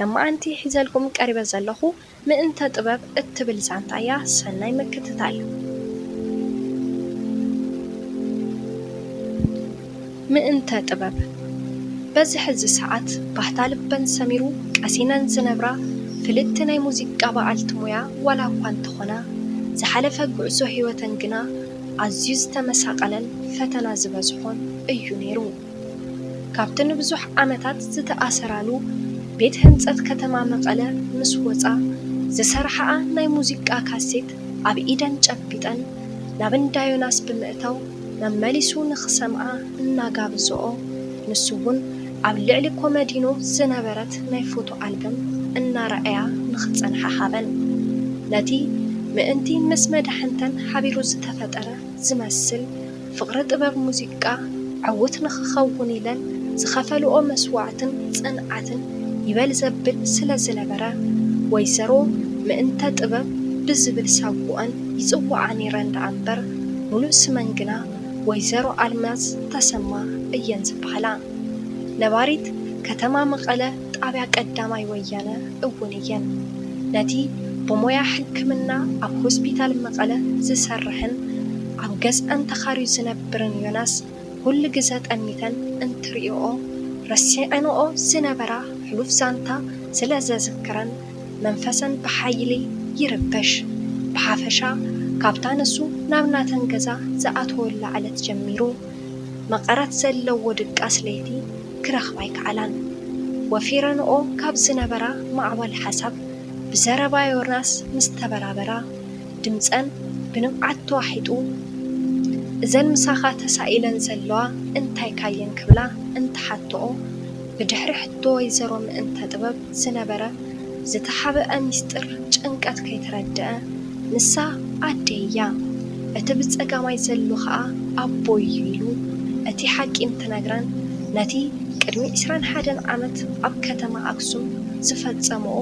ለማዓንቲ ሒዘልኩም ቀሪበ ዘለኹ ምእንተ ጥበብ እትብል ዛንታ እያ። ሰናይ ምክትታል። ምእንተ ጥበብ። በዚ ሕዚ ሰዓት ባህታ ልበን ሰሚሩ ቀሲነን ዝነብራ ፍልጥቲ ናይ ሙዚቃ በዓልቲ ሞያ ዋላ እኳ እንተኾና፣ ዝሓለፈ ጉዕዞ ህይወተን ግና ኣዝዩ ዝተመሳቐለን ፈተና ዝበዝሖን እዩ ነይሩ። ካብቲ ንብዙሕ ዓመታት ዝተኣሰራሉ ቤት ህንጸት ከተማ መቐለ ምስ ወጻ፣ ዝሰርሓኣ ናይ ሙዚቃ ካሴት ኣብ ኢደን ጨቢጠን ናብ እንዳ ዮናስ ብምእታው መመሊሱ ንኽሰምዓ እናጋብዝኦ፣ ንሱ እውን ኣብ ልዕሊ ኮመዲኖ ዝነበረት ናይ ፎቶ ኣልበም እናረኣያ ንኽጸንሓ ሃበን። ነቲ ምእንቲ ምስ መዳሕንተን ሓቢሩ ዝተፈጠረ ዝመስል ፍቕሪ ጥበብ ሙዚቃ ዕዉት ንኽኸውን ኢለን ዝኸፈልኦ መስዋዕትን ጽንዓትን ይበል ዘብል ስለ ዝነበረ፣ ወይዘሮ ምእንተ ጥበብ ብዝብል ሳጉኣን ይጽውዓ ነይረን ደኣ እምበር፣ ሙሉእ ስመን ግና ወይዘሮ ኣልማዝ ተሰማ እየን ዝበሃላ። ነባሪት ከተማ መቐለ ጣብያ ቀዳማይ ወያነ እውን እየን። ነቲ ብሞያ ሕክምና ኣብ ሆስፒታል መቐለ ዝሰርሕን ኣብ ገዝአን ተኻርዩ ዝነብርን ዮናስ ኩሉ ግዘ ጠሚተን እንትርእይኦ ረሲዐንኦ ዝነበራ ሕሉፍ ዛንታ ስለ ዘዝክረን መንፈሰን ብሓይሊ ይርበሽ። ብሓፈሻ ካብታ ንሱ ናብ ናተን ገዛ ዝኣተወላ ዕለት ጀሚሩ መቐረት ዘለዎ ድቃስ ለይቲ ክረኽባ ኣይከኣላን። ወፊረንኦ ካብ ዝነበራ ማዕበል ሓሳብ ብዘረባ ዮናስ ምስ ተበራበራ፣ ድምጸን ብንብዓት ተዋሒጡ፣ "እዘን ምሳኻ ተሳኢለን ዘለዋ እንታይ ካየን?" ክብላ እንትሓትኦ፣ ብድሕሪ ሕቶ ወይዘሮ ምእንተ ጥበብ ዝነበረ ዝተሓብአ ሚስጥር ጭንቀት ከይተረድአ፣ "ንሳ ኣደይ እያ፣ እቲ ብጸጋማይ ዘሎ ኸኣ ኣቦይ እዩ" ኢሉ እቲ ሓቂ እንትነግረን፣ ነቲ ቅድሚ ዕስራን ሓደን ዓመት ኣብ ከተማ ኣክሱም ዝፈጸምኦ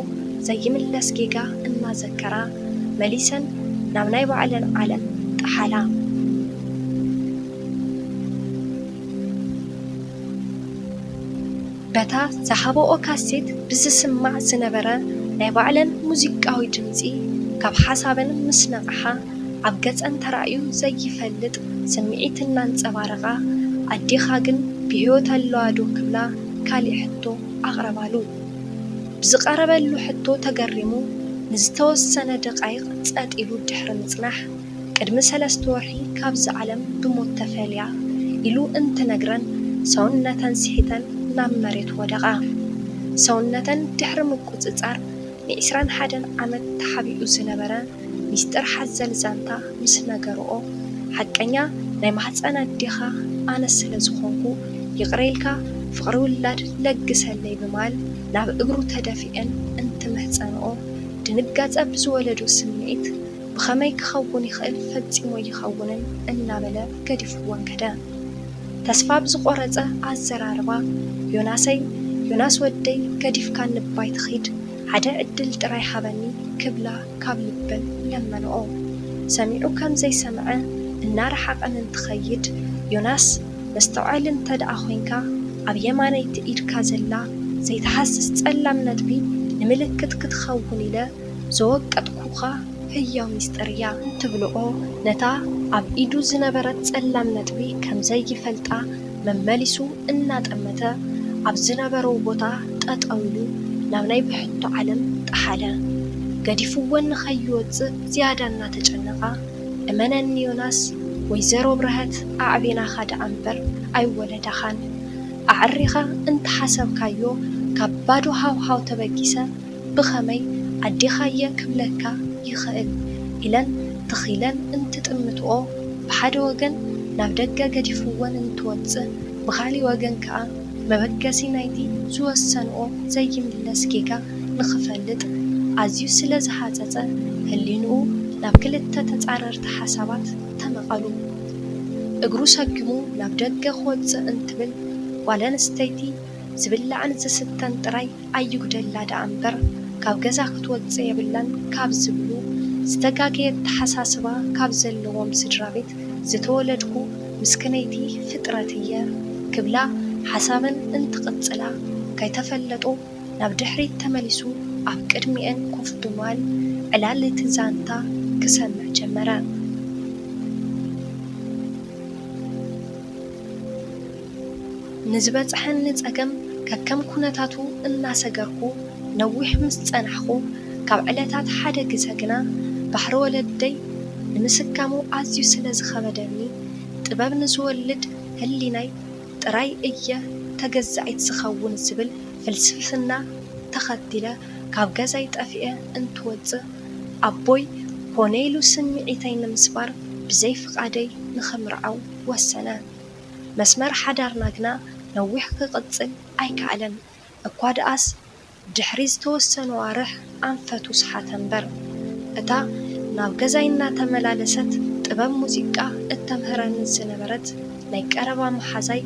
ዘይምለስ ጌጋ እናዘከራ፣ መሊሰን ናብ ናይ ባዕለን ዓለም ጠሓላ። በታ ዝሃበኦ ካሴት ብዝስማዕ ዝነበረ ናይ ባዕለን ሙዚቃዊ ድምጺ፣ ካብ ሓሳበን ምስ ነቕሓ፣ ኣብ ገጸን ተራእዩ ዘይፈልጥ ስምዒት እናንጸባረቓ፣ "ኣዴኻ ግን ብህይወት ኣለዋ ዶ?" ክብላ ካሊእ ሕቶ ኣቕረባሉ። ብዝቐረበሉ ሕቶ ተገሪሙ ንዝተወሰነ ደቓይቕ ጸጥ ኢሉ ድሕሪ ምጽናሕ፣ "ቅድሚ ሰለስተ ወርሒ ካብዚ ዓለም ብሞት ተፈልያ" ኢሉ እንትነግረን፣ ሰውነተን ስሒተን ናብ መሬት ወደቓ። ሰውነተን ድሕሪ ምቁጽጻር፣ ንዕስራን ሓደን ዓመት ተሓቢኡ ዝነበረ ሚስጥር ሓዘል ዛንታ ምስ ነገርኦ፣ "ሓቀኛ ናይ ማህጸን ኣዴኻ ኣነ ስለ ዝኾንኩ፣ ይቕረ ኢልካ ፍቕሪ ውላድ ለግሰለይ" ብምባል ናብ እግሩ ተደፊአን እንትምሕጸንኦ፣ ድንጋጸ ብዝወለዶ ስምዒት፣ "ብኸመይ ክኸውን ይኽእል? ፈጺሙ ኣይኸውንን" እናበለ ገዲፍወን ከደ። ተስፋ ብዝቖረጸ ኣዘራርባ፣ "ዮናሰይ፣ ዮናስ ወደይ፣ ገዲፍካኒ እባ ኣይትኺድ፣ ሓደ ዕድል ጥራይ ሃበኒ" ክብላ ካብ ልበን ለመንኦ። ሰሚዑ ከም ዘይሰምዐ እናረሓቐን እንትኸይድ፣ "ዮናስ፣ መስተውዓሊ እንተ ደኣ ኾይንካ፣ ኣብ የማነይቲ ኢድካ ዘላ ዘይትሃስስ ጸላም ነጥቢ ንምልክት ክትኸውን ኢለ ዘወቀጥኩኻ ህያው ሚስጥር እያ" እንትብልኦ፣ ነታ ኣብ ኢዱ ዝነበረት ጸላም ነጥቢ ከም ዘይፈልጣ መመሊሱ እናጠመተ፣ ኣብ ዝነበሮ ቦታ ጠጠው ኢሉ ናብ ናይ ብሕቶ ዓለም ጠሓለ። ገዲፍወን ንኸይወጽእ ዝያዳ እናተጨነቓ፣ "እመነኒ ዮናስ፣ ወይዘሮ ብርሀት ኣዕቢናኻ ደኣ እምበር ኣይወለዳኻን። ኣዕሪኻ እንተሓሰብካዮ፣ ካብ ባዶ ሃውሃው ተበጊሰ ብኸመይ ኣዴኻ'የ ክብለካ ይኽእል?" ኢለን ትኽ ኢለን እንትጥምትኦ፣ ብሓደ ወገን ናብ ደገ ገዲፍወን እንትወጽእ፣ ብኻልእ ወገን ከኣ መበገሲ ናይቲ ዝወሰንኦ ዘይምለስ ጌጋ ንኽፈልጥ ኣዝዩ ስለ ዝሃጸጸ፣ ህሊንኡ ናብ ክልተ ተጻረርቲ ሓሳባት ተመቐሉ። እግሩ ሰጊሙ ናብ ደገ ክወጽእ እንትብል፣ ጓል ኣንስተይቲ ዝብላዕን ዝስተን ጥራይ ኣይጉደላ ደኣ እምበር፣ ካብ ገዛ ክትወጽእ የብላን ካብ ዝብሉ ዝተጋገየ ኣተሓሳስባ ካብ ዘለዎም ስድራ ቤት ዝተወለድኩ ምስክነይቲ ፍጥረት እየ ክብላ ሓሳበን እንትቕጽላ፣ ከይተፈለጦ ናብ ድሕሪት ተመሊሱ ኣብ ቅድሚኤን ኮፍ ብምባል ዕላል እቲ ዛንታ ክሰምዕ ጀመረ። ንዝበጽሐኒ ጸገም ከከም ኩነታቱ እናሰገርኩ ነዊሕ ምስ ጸናሕኩ፣ ካብ ዕለታት ሓደ ግዘ ግና ባሕሪ ወለደይ ንምስካሙ ኣዝዩ ስለ ዝኸበደኒ፣ ጥበብ ንዝወልድ ህሊናይ ጥራይ እየ ተገዛኢት ዝኸውን ዝብል ፍልስፍና ተኸቲለ ካብ ገዛይ ጠፊኤ እንትወጽእ፣ ኣቦይ ኮነ ኢሉ ስምዒተይ ንምስባር ብዘይ ፍቓደይ ንኸምርዓው ወሰነ። መስመር ሓዳርና ግና ነዊሕ ክቕጽል ኣይከኣለን። እኳ ደኣስ ድሕሪ ዝተወሰኑ ኣዋርሕ ኣንፈቱ ሰሓተ እምበር። እታ ናብ ገዛይ እናተመላለሰት ጥበብ ሙዚቃ እተምህረኒ ዝነበረት ናይ ቀረባ መሓዛይ፣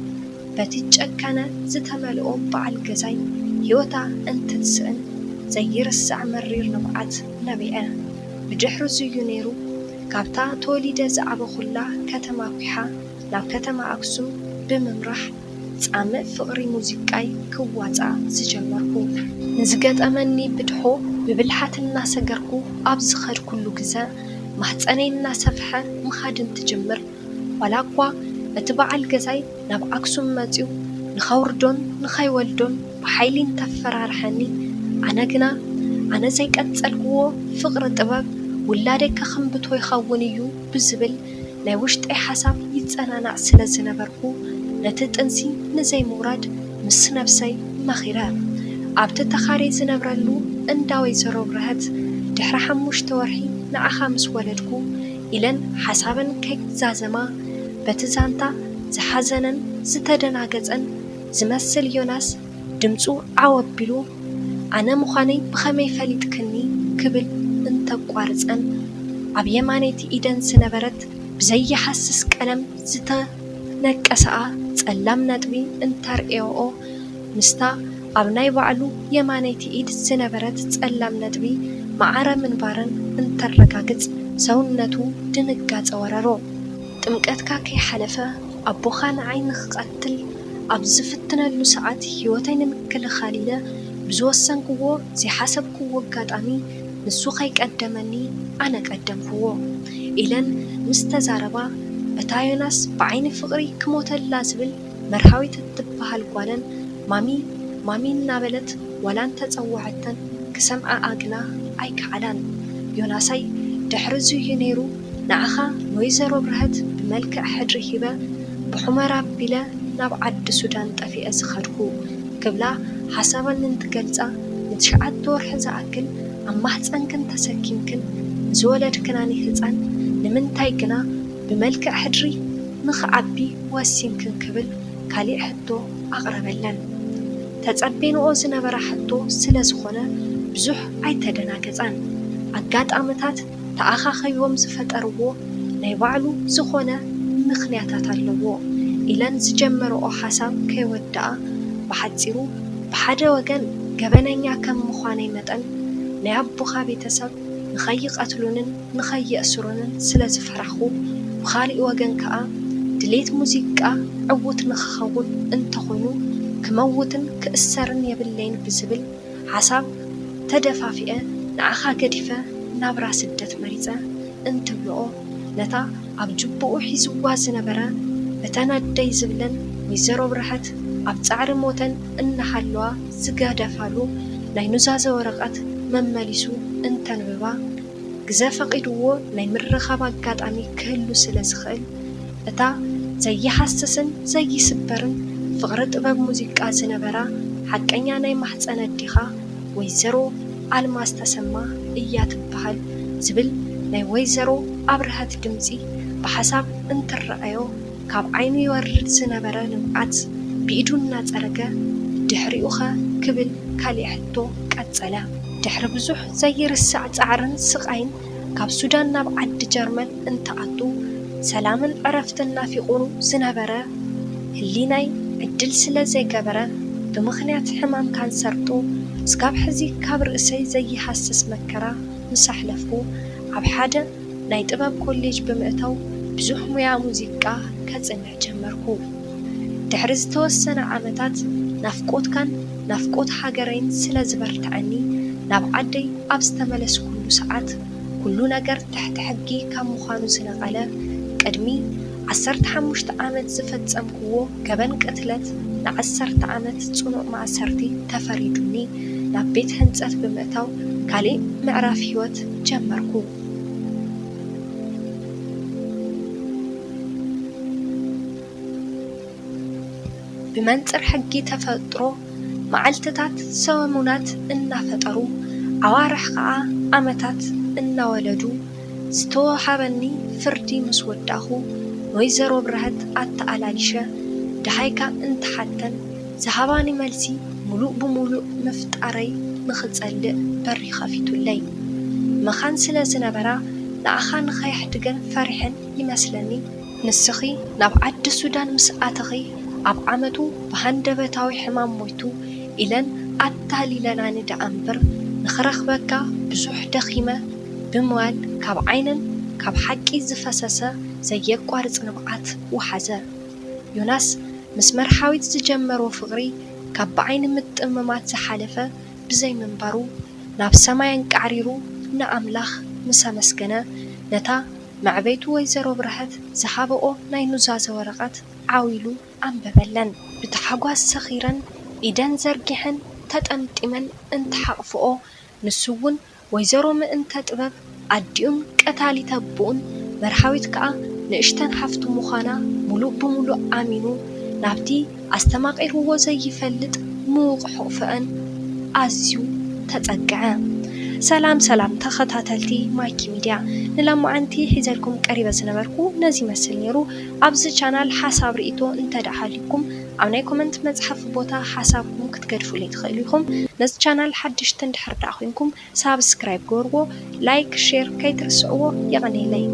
በቲ ጨካነ ዝተመልኦ በዓል ገዛይ ህይወታ እንትትስእን ዘይርሳዕ መሪር ንብዓት ነቢዐ። ብድሕሪ ዝዩ ነይሩ፣ ካብታ ተወሊደ ዝዓበኹላ ከተማ ኲሓ ናብ ከተማ ኣክሱም ብምምራሕ ጻምእ ፍቕሪ ሙዚቃይ ክዋጻእ ዝጀመርኩ። ንዝገጠመኒ ብድሆ ብብልሓት እናሰገርኩ ኣብ ዝኸድኩሉ ግዘ፣ ማህጸነይ እናሰፍሐ ምኻድ እንትጅምር፣ ዋላ እኳ እቲ በዓል ገዛይ ናብ ኣክሱም መጺኡ ንኸውርዶን ንኸይወልዶን ብሓይሊ እንተፈራርሐኒ፣ ኣነ ግና፣ ኣነ ዘይቀጸልክዎ ፍቕሪ ጥበብ ውላደይ ከኽንብቶ ይኸውን እዩ ብዝብል ናይ ውሽጠይ ሓሳብ ይጸናናዕ ስለ ዝነበርኩ፣ ነቲ ጥንሲ ንዘይምውራድ ምስ ነብሰይ መኺረ። ኣብቲ ተኻርየ ዝነብረሉ እንዳ ወይዘሮ ብርሀት ድሕሪ ሓሙሽተ ወርሒ ንዓኻ ምስ ወለድኩ ኢለን ሓሳበን ከይዛዘማ፣ በቲ ዛንታ ዝሓዘነን ዝተደናገጸን ዝመስል ዮናስ ድምጹ ዓው ኣቢሉ፣ "ኣነ ምዃነይ ብኸመይ ፈሊጥክኒ?" ክብል እንተቋርጸን፣ ኣብ የማነይቲ ኢደን ዝነበረት ብዘይሃስስ ቀለም ዝተነቀሰኣ ጸላም ነጥቢ እንተርእዮኦ፣ ምስታ ኣብ ናይ ባዕሉ የማነይቲ ኢድ ዝነበረት ጸላም ነጥቢ ማዕረ ምንባረን እንተረጋግጽ፣ ሰውነቱ ድንጋጸ ወረሮ። ጥምቀትካ ከይሓለፈ ኣቦኻ ንዓይ ንኽቐትል ኣብ ዝፍትነሉ ሰዓት፣ ህይወተይ ንምክልኻል ኢለ ብዝወሰንክዎ ዘይሓሰብክዎ ኣጋጣሚ፣ ንሱ ከይቀደመኒ ኣነ ቀደምክዎ ኢለን ምስ ተዛረባ፣ እታ ዮናስ ብዓይኒ ፍቕሪ ክሞተላ ዝብል መርሃዊት እትበሃል ጓለን፣ "ማሚ፣ ማሚ" እናበለት ዋላ እንተጸወዐተን ክሰምዓኣ ግና ኣይከኣላን። ዮናሳይ፣ ድሕሪ ዝዩ ነይሩ ንዓኻ ንወይዘሮ ብርሀት ብመልክዕ ሕድሪ ሂበ ብሑመራ ኣቢለ ናብ ዓዲ ሱዳን ጠፊኤ ዝኸድኩ ክብላ ሓሳበን እንትገልጻ፣ ንትሽዓተ ወርሒ ዝኣክል ኣብ ማህጸንክን ተሰኪምክን ንዝወለድክናኒ ህጻን ንምንታይ ግና ብመልክዕ ሕድሪ ንኽዓቢ ወሲንክን ክብል ካሊእ ሕቶ ኣቕረበለን። ተጸቤንኦ ዝነበራ ሕቶ ስለ ዝኾነ ብዙሕ ኣይተደናገጻን። ኣጋጣምታት ተኣኻኺቦም ዝፈጠርዎ ናይ ባዕሉ ዝኾነ ምኽንያታት ኣለዎ ኢለን ዝጀመርኦ ሓሳብ ከይወድኣ፣ ብሓጺሩ፣ ብሓደ ወገን ገበነኛ ከም ምዃነይ መጠን፣ ናይ ኣቦኻ ቤተሰብ ንኸይቐትሉንን ንኸየእስሩንን ስለ ዝፈራሕኹ፣ ብኻሊእ ወገን ከኣ ድሌት ሙዚቃ ዕዉት ንኽኸውን እንተኾይኑ፣ ክመውትን ክእሰርን የብለይን ብዝብል ሓሳብ ተደፋፊኤ፣ ንዓኻ ገዲፈ ናብራ ስደት መሪጸ እንትብልኦ፣ ነታ ኣብ ጅቡኡ ሒዝዋ ዝነበረ፣ እተን ኣደይ ዝብለን ወይዘሮ ብርሀት ኣብ ጻዕሪ ሞተን እናሃለዋ ዝገደፋሉ ናይ ኑዛዘ ወረቐት መመሊሱ እንተንብባ፣ ግዘ ፈቒድዎ ናይ ምርኻብ ኣጋጣሚ ክህሉ ስለ ዝኽእል፣ እታ ዘይሃስስን ዘይስበርን ፍቕሪ ጥበብ ሙዚቃ ዝነበራ ሓቀኛ ናይ ማህጸን ኣዴኻ ወይዘሮ ኣልማዝ ተሰማ እያ ትበሃል ዝብል ናይ ወይዘሮ ኣብርሀት ድምጺ ብሓሳብ እንትረኣዮ፣ ካብ ዓይኑ ይወርድ ዝነበረ ንብዓት ብኢዱ እናጸረገ፣ "ድሕሪኡኸ?" ክብል ካሊእ ሕቶ ቀጸለ። ድሕሪ ብዙሕ ዘይርሳዕ ጻዕርን ስቓይን፣ ካብ ሱዳን ናብ ዓዲ ጀርመን እንትኣቱ፣ ሰላምን ዕረፍትን ናፊቑ ዝነበረ ህሊናይ፣ ዕድል ስለ ዘይገበረ፣ ብምኽንያት ሕማም ካንሰር ጡብ እስካብ ሕዚ ካብ ርእሰይ ዘይሃስስ መከራ ምስ ኣሕለፍኩ፣ ኣብ ሓደ ናይ ጥበብ ኮሌጅ ብምእታው ብዙሕ ሙያ ሙዚቃ ከጽንዕ ጀመርኩ። ድሕሪ ዝተወሰነ ዓመታት ናፍቆትካን ናፍቆት ሃገረይን ስለ ዝበርትዐኒ፣ ናብ ዓደይ ኣብ ዝተመለስኩሉ ሰዓት፣ ኩሉ ነገር ትሕቲ ሕጊ ካብ ምዃኑ ዝነቐለ፣ ቅድሚ ዓሰርተ ሓሙሽተ ዓመት ዝፈጸምክዎ ገበን ቅትለት፣ ንዓሰርተ ዓመት ጽኑዕ ማእሰርቲ ተፈሪዱኒ፣ ናብ ቤት ህንጸት ብምእታው ካሊእ ምዕራፍ ህይወት ጀመርኩ። ብመንጽር ሕጊ ተፈጥሮ፣ መዓልትታት ሰሙናት እናፈጠሩ፣ ኣዋርሕ ኸኣ ዓመታት እናወለዱ፣ ዝተወሃበኒ ፍርዲ ምስ ወዳእኹ፣ ንወይዘሮ ብርሀት ኣተኣላሊሸ ደሃይካ እንትሓተን፣ ዝሃባኒ መልሲ፣ ምሉእ ብምሉእ ምፍጣረይ ንኽጸልእ በሪ ኸፊቱለይ። መኻን ስለ ዝነበራ፣ ንኣኻ ንኸየሕድገን ፈሪሐን ይመስለኒ። ንስኺ ናብ ዓዲ ሱዳን ምስ ኣተኺ፣ ኣብ ዓመቱ ብሃንደበታዊ ሕማም ሞይቱ ኢለን ኣታሊለናኒ ደኣ እምበር፣ ንኽረኽበካ ብዙሕ ደኺመ ብምባል፣ ካብ ዓይነን ካብ ሓቂ ዝፈሰሰ ዘየቋርጽ ንብዓት ወሓዘ። ዮናስ ምስ መርሓዊት ዝጀመሮ ፍቕሪ፣ ካብ ብዓይኒ ምጥምማት ዝሓለፈ ብዘይምንባሩ፣ ናብ ሰማይ ኣንቃዕሪሩ ንኣምላኽ ምስ ኣመስገነ፣ ነታ መዕበይቱ ወይዘሮ ብርሀት ዝሃበኦ ናይ ኑዛዘ ወረቐት ዓው ኢሉ ኣንበበለን። ብታሕጓስ ሰኺረን ኢደን ዘርጊሐን ተጠምጢመን እንትሓቕፍኦ፣ ንሱ እውን ወይዘሮ ምእንተ ጥበብ ኣዲኡን ቀታሊት ኣቦኡን መርሃዊት ከኣ ንእሽተን ሓፍቱ ምዃና ምሉእ ብምሉእ ኣሚኑ ናብቲ ኣስተማቒርዎ ዘይፈልጥ ምዉቕ ሕቑፈአን ኣዝዩ ተጸግዐ። ሰላም ሰላም ተኸታተልቲ ማይኪ ሚድያ፣ ንሎማዓንቲ ሒዘልኩም ቀሪበ ዝነበርኩ ነዚ ይመስል ነይሩ። ኣብዚ ቻናል ሓሳብ ርእይቶ እንተ ደኣ ሃልዩኩም ኣብ ናይ ኮመንት መጽሓፊ ቦታ ሓሳብኩም ክትገድፉለይ ትኽእሉ ኢኹም። ነዚ ቻናል ሓደሽቲ እንድሕር ደኣ ኮይንኩም ሳብስክራይብ ግበርዎ፣ ላይክ፣ ሼር ከይትርስዕዎ። የቐንየለይ።